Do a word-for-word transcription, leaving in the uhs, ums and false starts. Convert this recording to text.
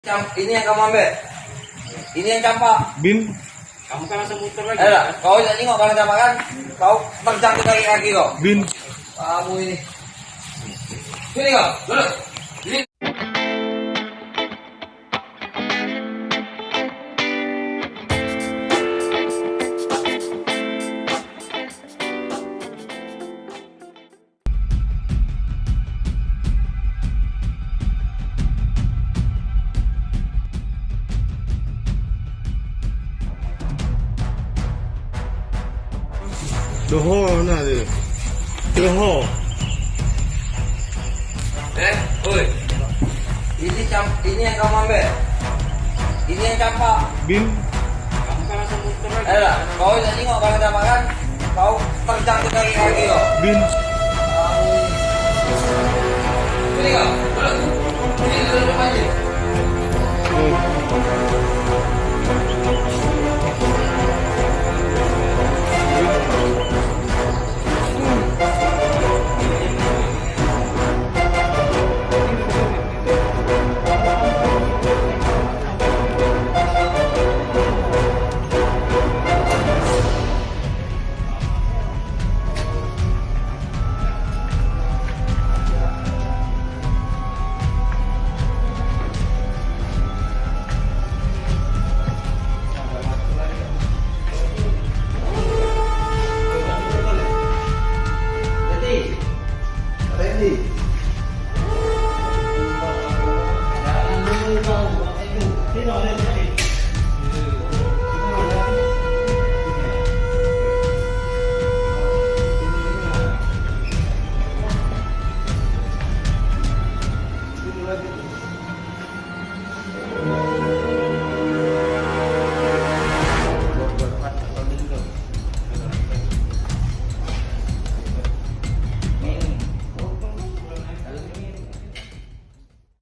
Cam-, ini yang kamu ambil. Ini yang campak. Bin. Kamu kan langsung muter lagi. Ayolah, kau nak tengok barang campak kan? Kau terjang ke kaki kaki kau. Bin. Kamu ini. Sini kau, duduk. Sini. Doho nah dia. Doho. Eh, oi. Ini cam-, ini yang kamu ambil. Ini yang campak. Bin. Kamu kan langsung muter lagi. Ayolah, kau nak tengok barang campak kan? Kau terjang ke kaki kaki kau. Bin. Sini kau. Duduk. Sini duduk depan sini.